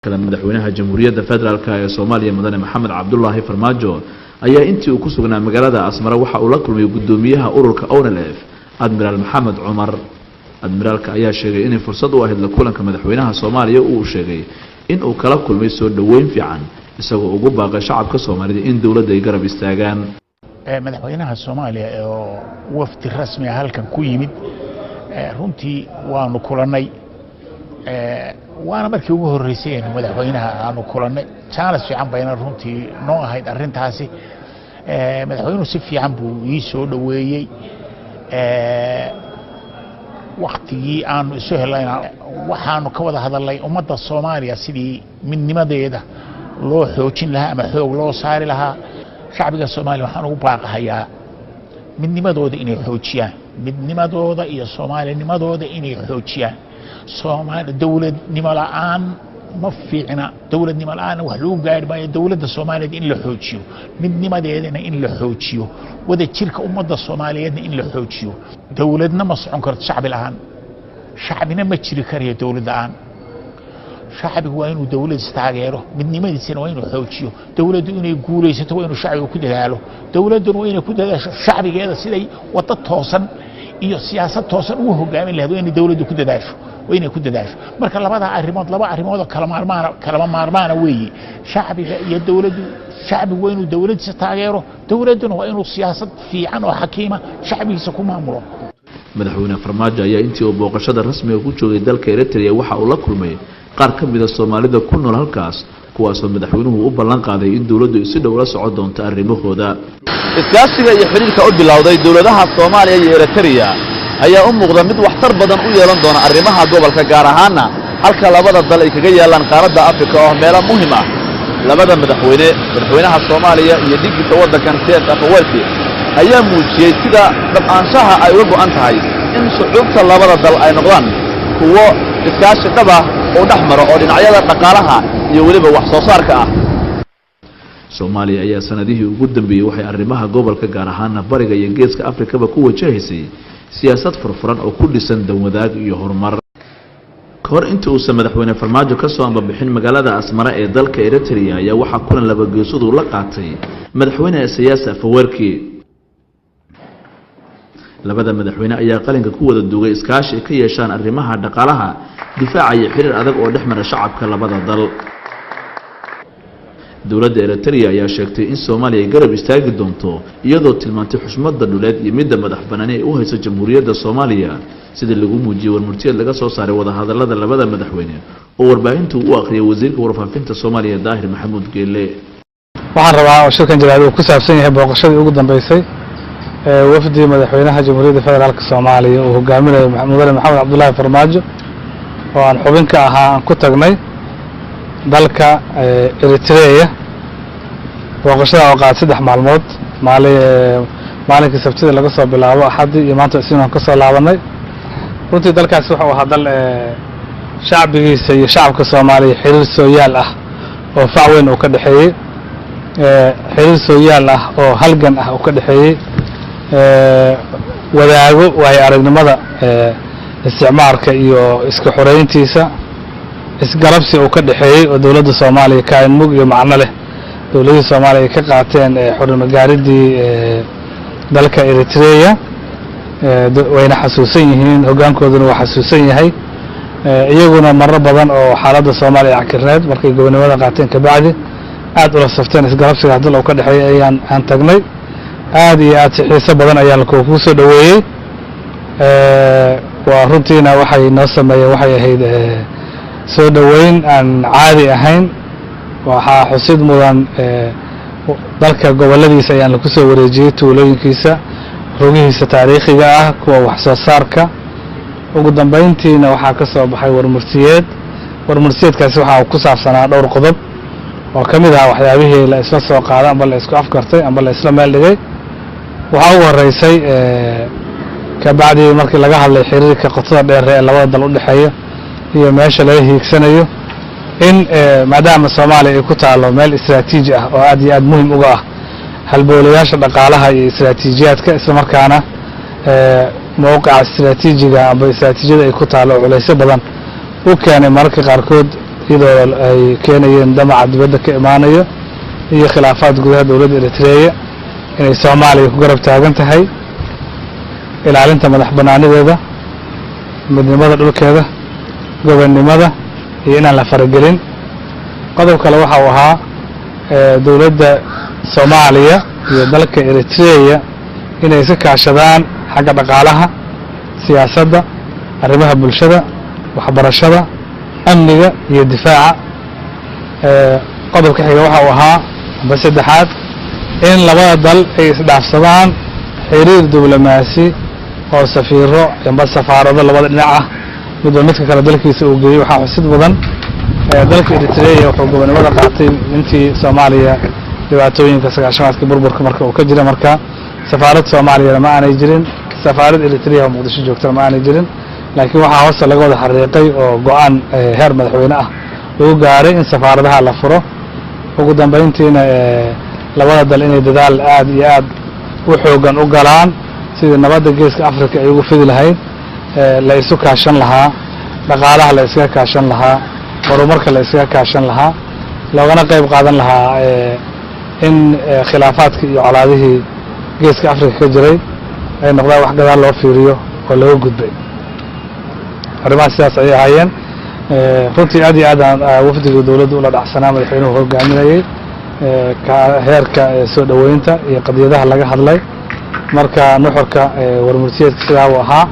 Kale, madaxweynaha Jamhuuriyadda Federaalka ee Soomaaliya, Mudane Maxamed Cabdulaahi Farmaajo, ayaa intii uu ku sugnaa magaalada Asmara waxa uu la kulmay guddoomiyaha ururka ONLF, Admiraal Maxamed Cumar. Admiraalka ayaa sheegay inay fursad u ahayd la kulanka madaxweynaha Soomaaliya. Uu sheegay in uu kala kulmay soo dhoweyn fiican, isagoo ugu baaqay shacabka Soomaalida in dowladda ay garab istaagaan. Madaxweynaha Soomaaliya oo wafdi rasmi ah halkan ku yimid, runtii waanu kulannay, waana markii ugu horreysay aynu madaxweynaha aanu kulannay. Jaanis fiican bayna runtii noo ahayd arrintaasi. Madaxweynuhu si fiican buu ii soo dhoweeyey. Waktigii aanu isu helayna waxaanu ka wada hadalnay ummadda Soomaaliya sidii midnimadeeda loo xoojin lahaa ama xoog loo saari lahaa. Shacbiga Soomaaliya waxaan ugu baaqahayaa midnimadooda inay xoojiyaan, midnimadooda iyo soomaalinimadooda inay xoojiyaan. Soomaali dowladnimo la'aan ma fiicna, dowladnimo la'aanna wax lagu gaari maayo. Dowladda Soomaaliyeed in la xoojiyo, midnimadeedana in la xoojiyo, wada jirka ummadda Soomaaliyeedna in la xoojiyo. Dowladna ma socon karto shacbi la'aan, shacbina ma jiri karayo dowlad la'aan. Shacbigu waa inuu dowladiis taageero, midnimadiisana waa inuu xoojiyo. Dowladdu inay guulaysato waa inuu shacbigu ku dadaalo, dowladduna waa inay ku dadaasho shacbigeeda siday waddo toosan iyo siyaasad toosan ugu hogaamin lahayd. Waa inay dowladdu ku dadaasho, waa inay ku dadaasho. Marka labada arrimood laba arrimood oo kala maarmaana, kalama maarmaana weeye shacbiga iyo dowladdu. Shacbigu waa inuu dowladdiisa taageero, dowladduna waa inuu siyaasad fiican oo xakiima shacbigiisa ku maamulo. Madaxweyne Farmaajo ayaa intii uu booqashada rasmiga ku joogay dalka Eritrea waxa uu la kulmay qaar ka mida Soomaalida ku nool halkaas, kuwaasoo madaxweynuhu u ballan qaaday in dowladdu si dhow la socon doonto arrimahooda. Iskaashiga iyo xidhiirka u bilowday dowladaha Soomaaliya iyo Eritreya ayaa u muuqda mid waxtar badan u yeelan doona arrimaha gobolka, gaar ahaanna halka labada dal ay kaga yaallaan qaaradda Afrika oo meelo muhim ah. Labada madaxweyne, madaxweynaha Soomaaliya iyo dhiggiisa waddankan Isaias Afwerki, ayaa muujiyey sida dhab-aanshaha ay uga go'an tahay in shucuubta labada dal ay noqdaan kuwo iskaashi dhab ah oo dhex maro oo dhinacyada dhaqaalaha iyo weliba wax soo saarka ah. Soomaaliya ayaa sanadihii ugu dambeeyey waxay arrimaha gobolka, gaar ahaana bariga iyo geeska Afrikaba, ku wajahaysay siyaasad furfuran oo ku dhisan danwadaag iyo horumar. Ka hor intii uusan madaxweyne Farmaajo ka soo ambabixin magaalada Asmara ee dalka Eritrea ayaa waxaa kulan laba geesodu la qaatay madaxweyne Isaias Afwerki. Labada madaxweyne ayaa qalinka ku wada duugay iskaashi ay ka yeeshaan arrimaha dhaqaalaha, difaaca iyo xiriir adag oo dhex mara shacabka labada dal. Dowladda Eritrea ayaa sheegtay in Soomaaliya ay garab istaagi doonto, iyadoo tilmaantay xushmada dhuleed iyo midda madax banaani ay u hayso Jamhuuriyadda Soomaaliya, sida lagu muujiyey warmurtiyeed laga soo saaray wadahadalada labada madaxweyne oo warbaahintu u akhriyay wasiirka warfaafinta Soomaaliya, Daahir Maxamuud Geele. Waxaan rabaa oo shirkan jaraa'id uu ku saabsan yahay booqashadii ugu dambeysay ee wafdi madaxweynaha Jamhuuriyadda Federaalka Soomaaliya uu hogaaminayo, Mudane Maxamed Cabdullaahi Farmaajo, oo aan xubin ka ahaa, aan ku tagnay dalka Eritrea. Booqashada oo qaaday 3 maalmood, maali maalinkii Sabtida laga soo bilaabo Axaddii iyo maanta Isniin aan ka soo laabanay. Runtii dalkaasi wuxuu ahaa dal shacbigiisa iyo shacabka Soomaaliya xiriir sooyaal ah oo fac weyn uu ka dhexeeyey, xiriir sooyaal ah oo halgan ah uu ka dhexeeyey, wadaago waayo aragnimada isticmaarka iyo iska xoreyntiisa, isgarabsi uu ka dhexeeyey oo dowladda Soomaaliya kaalin mug iyo macno leh dowladihii Soomaaliya ay ka qaateen xornimo gaaridii dalka Eritrea. Wayna xasuusan yihiin, hoggaankooduna waa xasuusan yahay. Iyaguna maro badan oo xaaladda Soomaaliya cakirneed markay gobonimada qaateen kabacdi aad ula safteen. Isgarabsigaas dal uu ka dhexeeyay ayaan aan tagnay. Aad iyo aad si xiiso badan ayaa lakuu soo dhoweeyey. Waa runtiina waxay noo sameeyeen waxay ahayd soo dhoweyn aan caadi ahayn. Waxaa xusid mudan dalka gobolladiisa ayaan laku soo wareejiyey, tuulooyinkiisa, rugihiisa taariikhiga ah, kuwa wax soo saarka. Ugu dambeyntiina waxaa ka soo baxay warmurtiyeed. Warmurtiyeedkaasi waxa uu ku saabsanaa dhowr qodob oo ka mid ahaa waxyaabihii la isla soo qaaday amba la isku afkartay amba la isla meel dhigay. Waxaa ugu horreysay, kabacdii markii laga hadlay xiriirka qotada dheer ee labada dal u dhexeeya iyo meesha laga hiigsanayo, in maadaama Soomaaliya ay ku taalo meel istraatiiji ah oo aad iyo aad muhim uga ah halbowlayaasha dhaqaalaha iyo istraatiijiyaadka, islamarkaana mowqica istraatiijiga amba istraatiijiyada ay ku taalo oo culaysyo badan u keenay mararka qaarkood Iyadoo ay keenayeen damaca dibadda ka imaanayo iyo khilaafaad gudaha dowladda Eritrea, inay Soomaaliya ku garab taagan tahay ilaalinta madax bannaanideeda, midnimada dhulkeeda, gobonnimada iyo inaan la faragelin. Qodob kale waxa uu ahaa dowladda Soomaaliya iyo dalka Eritrea inay iska kaashadaan xagga dhaqaalaha, siyaasadda, arrimaha bulshada, waxbarashada, amniga iyo difaaca. Qodobka xiga waxa uu ahaa, amba saddexaad, in labada dal ay isdhaafsadaan xiriir diblomaasi oo safiiro amba safaarado labada dhinac ah, midba midka kale dalkiisa uu geeyey. Waxaa xusid mudan, dalka Eritrea wuxuu gobonnimada qaatay intii Soomaaliya dhibaatooyinka 90-aadkii burburka marka uu ka jira. Marka safaarad Soomaaliyana ma aanay jirin, safaarad Eritrea oo Muqdisho joogtana ma aanay jirin, laakiin waxaa hoosta laga wada xariiqay oo go-aan heer madaxweyne ah lagu gaaray in safaaradaha la furo. Ugu dambayntiina, labada dal inay dadaal aad iyo aad u xoogan u galaan sidii nabadda Geeska Africa ay ugu fidi lahayd, la isu kaashan lahaa, dhaqaalaha la iskaga kaashan lahaa, horumarka la iskaga kaashan lahaa, loogana qayb qaadan lahaa in khilaafaadkii iyo colaadihii Geeska Africa ka jiray ay noqdaan wax gadaal loo fiiriyo oo laga gudbay. Arrimaha sidaas ayay ahaayeen. Runtii aad iyo aad aan wafdiga dowladda ula dhacsanaa madaxweynuhu hogaaminayey heerka soo dhoweynta iyo qadiyadaha laga hadlay. Marka nuxurka warmurtiyeedka sidaa uu ahaa.